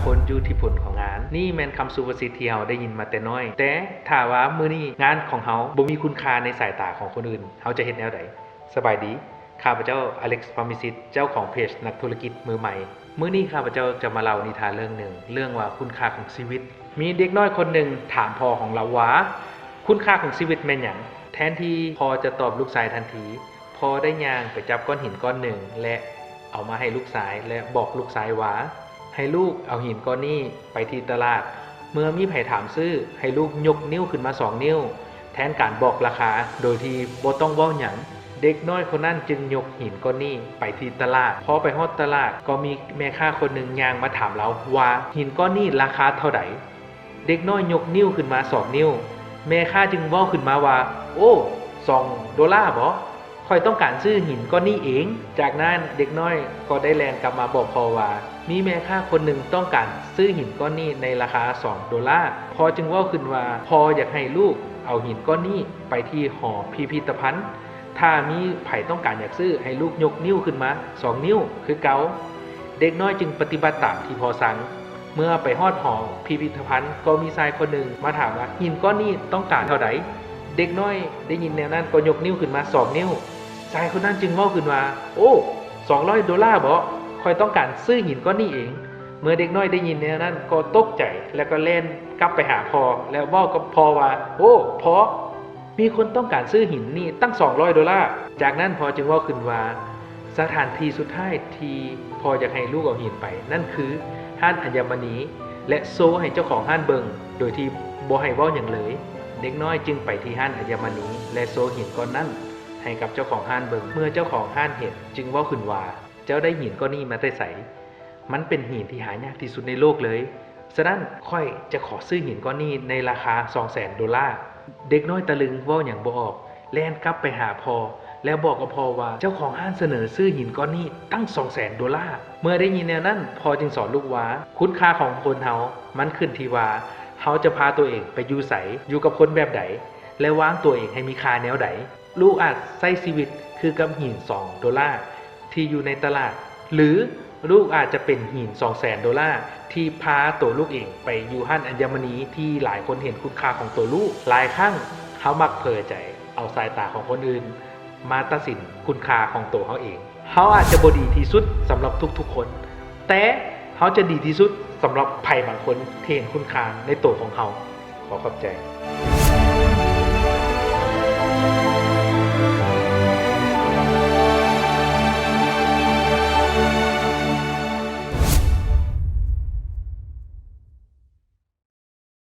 ຜົນຢູ່ທີ່ຜົນຂອງງານ. ນີ້ແມ່ນຄຳສຸພາສິດທີ່ເຮົາໄດ້ຍິນມາແຕ່ນ້ອຍ, ແຕ່ຖ້າວ່າມື້ນີ້ງານຂອງເຮົາບໍ່ມີຄຸນຄ່າໃນສາຍຕາຂອງຄົນອື່ນ, ເຮົາຈະເຮັດແນວໃດ? ສະບາຍດີ, ຂ້າພະເຈົ້າ ອາເລັກ ພຣາມິສິດ, ເຈົ້າຂອງເພຈນັກທຸລະກິດມືໃໝ່. ມື້ນີ້ຂ້າພະເຈົ້າຈະມາເລົ່ານິທານເລື່ອງໜຶ່ງ, ເລື່ອງວ່າຄຸນຄ່າຂອງຊີວິດ. ມີເດັກນ້ອຍຄົນໜຶ່ງຖາມພໍ່ຂອງລາວວ່າ, ຄຸນຄ່າຂອງຊີວິດແມ່ນຫຍັງ? ແທນທີ່ພໍ່ຈະຕອບລູກຊາຍທັນທີ, ພໍ່ໄດ້ຍ່າງໄປຈັບກ້ອນຫີນກ້ອນໜຶ່ງ ແລະ ເອົາມາໃຫ້ລູກຊາຍ ແລະ ບອກລູກຊາຍວ່າ, ໃຫ້ລູກເອົາຫີນກ້ອນນີ້ໄປທີ່ຕະຫຼາດ. ເມື່ອມີໃຜຖາມຊື້, ໃຫ້ລູກຍົກນິ້ວຂຶ້ນມາສອງນິ້ວ, ແທນການບອກລາຄາໂດຍທີ່ບໍ່ຕ້ອງເວົ້າຫຍັງ. ເດັກນ້ອຍຄົນນັ້ນຈຶ່ງຍົກຫີນກ້ອນນີ້ໄປທີ່ຕະຫຼາດ. ພໍໄປຮອດຕະຫຼາດ, ກໍມີແມ່ຄ້າຄົນໜຶ່ງຍ່າງມາຖາມລາວວ່າ, ຫີນກ້ອນນີ້ລາຄາເທົ່າໃດ? ເດັກນ້ອຍຍົກນິ້ວຂຶ້ນມາສອງນິ້ວ. ແມ່ຄ້າຈຶ່ງເວົ້າຂຶ້ນມາວ່າ, ໂອ້, ສອງໂດລາບໍ? ຂ້ອຍຕ້ອງການຊື້ຫີນກ້ອນນີ້ເອງ. ຈາກນັ້ນເດັກນ້ອຍກໍໄດ້ແລ່ນກັບມາບອກພໍ່ວ່າ, ມີແມ່ຄ້າຄົນໜຶ່ງຕ້ອງການຊື້ຫີນກ້ອນນີ້ໃນລາຄາສອງໂດລາ. ພໍ່ຈຶ່ງເວົ້າຂຶ້ນວ່າ, ພໍ່ຢາກໃຫ້ລູກເອົາຫີນກ້ອນນີ້ໄປທີ່ຫໍພິພິທະພັນ. ຖ້າມີໃຜຕ້ອງການຢາກຊື້, ໃຫ້ລູກຍົກນິ້ວຂຶ້ນມາສອງນິ້ວຄືເກົ່າ. ເດັກນ້ອຍຈຶ່ງປະຕິບັດຕາມທີ່ພໍ່ສັ່ງ. ເມື່ອໄປຮອດຫໍພິພິທະພັນ, ກໍມີຊາຍຄົນໜຶ່ງມາຖາມວ່າ, ຫີນກ້ອນນີ້ຕ້ອງການເທົ່າໃດ? ເດັກນ້ອຍໄດ້ຍິນແນວນັ້ນກໍຍົກນິ້ວຂຶ້ນມາສອງນິ້ວ. ຊາຍຄົນນັ້ນຈຶ່ງເວົ້າຂຶ້ນວ່າ, ໂອ້, ສອງຮ້ອຍໂດລາບໍ? ຂ້ອຍຕ້ອງການຊື້ຫີນກ້ອນນີ້ເອງ. ເມື່ອເດັກນ້ອຍໄດ້ຍິນແນວນັ້ນກໍຕົກໃຈ ແລ້ວກໍແລ່ນກັບໄປຫາພໍ່ ແລ້ວເວົ້າກັບພໍ່ວ່າ, ໂອ້, ພໍ່, ມີຄົນຕ້ອງການຊື້ຫີນນີ້ຕັ້ງສອງຮ້ອຍໂດລາ. ຈາກນັ້ນພໍ່ຈຶ່ງເວົ້າຂຶ້ນວ່າ, ສະຖານທີ່ສຸດທ້າຍທີ່ພໍ່ຢາກໃຫ້ລູກເອົາຫີນໄປນັ້ນຄືຮ້ານອັນຍະມະນີ ແລະ ໂຊໃຫ້ເຈົ້າຂອງຮ້ານເບິ່ງໂດຍທີ່ບໍ່ໃຫ້ເວົ້າຫຍັງເລີຍ. ເດັກນ້ອຍຈຶ່ງໄປທີ່ຮ້ານອັນຍະມະນີ ແລະ ໂຊຫີນກ້ອນນັ້ນໃຫ້ກັບເຈົ້າຂອງຮ້ານເບິ່ງ. ເມື່ອເຈົ້າຂອງຮ້ານເຫັນ, ຈຶ່ງເວົ້າຂຶ້ນວ່າ, ເຈົ້າໄດ້ຫີນກ້ອນນີ້ມາແຕ່ໃສ? ມັນເປັນຫີນທີ່ຫາຍາກທີ່ສຸດໃນໂລກເລີຍ. ສະນັ້ນ, ຂ້ອຍຈະຂໍຊື້ຫີນກ້ອນນີ້ໃນລາຄາສອງແສນໂດລາ. ເດັກນ້ອຍຕະລຶງເວົ້າຫຍັງບໍ່ອອກ, ແລ່ນກັບໄປຫາພໍ່ ແລ້ວບອກກັບພໍ່ວ່າ, ເຈົ້າຂອງຮ້ານສະເໜີຊື້ຫີນກ້ອນນີ້ຕັ້ງສອງແສນໂດລາ. ເມື່ອໄດ້ຍິນແນວນັ້ນ, ພໍ່ຈຶ່ງສອນລູກວ່າ, ຄຸນຄ່າຂອງຄົນເຮົາ, ມັນຂຶ້ນທີ່ວ່າ ເຮົາຈະພາຕົວເອງໄປຢູ່ໃສ, ຢູ່ກັບຄົນແບບໃດ ແລະ ວາງຕົວເອງໃຫ້ມີຄ່າແນວໃດ. ລູກອາດໃຊ້ຊີວິດຄືກັບຫີນສອງໂດລາທີ່ຢູ່ໃນຕະຫຼາດ, ຫຼື ລູກອາດຈະເປັນຫີນສອງແສນໂດລາທີ່ພາໂຕລູກເອງໄປຢູ່ຮ້ານອັນຍະມະນີທີ່ຫຼາຍຄົນເຫັນຄຸນຄ່າຂອງໂຕລູກ. ຫຼາຍຄັ້ງເຮົາມັກເຜີໃຈເອົາສາຍຕາຂອງຄົນອື່ນມາຕັດສິນຄຸນຄ່າຂອງໂຕເຮົາເອງ. ເຮົາອາດຈະບໍ່ດີທີ່ສຸດສຳລັບທຸກໆຄົນ, ແຕ່ເຮົາຈະດີທີ່ສຸດສຳລັບໃຜບາງຄົນທີ່ເຫັນຄຸນຄ່າໃນໂຕຂອງເຮົາ. ຂໍຂອບໃຈ.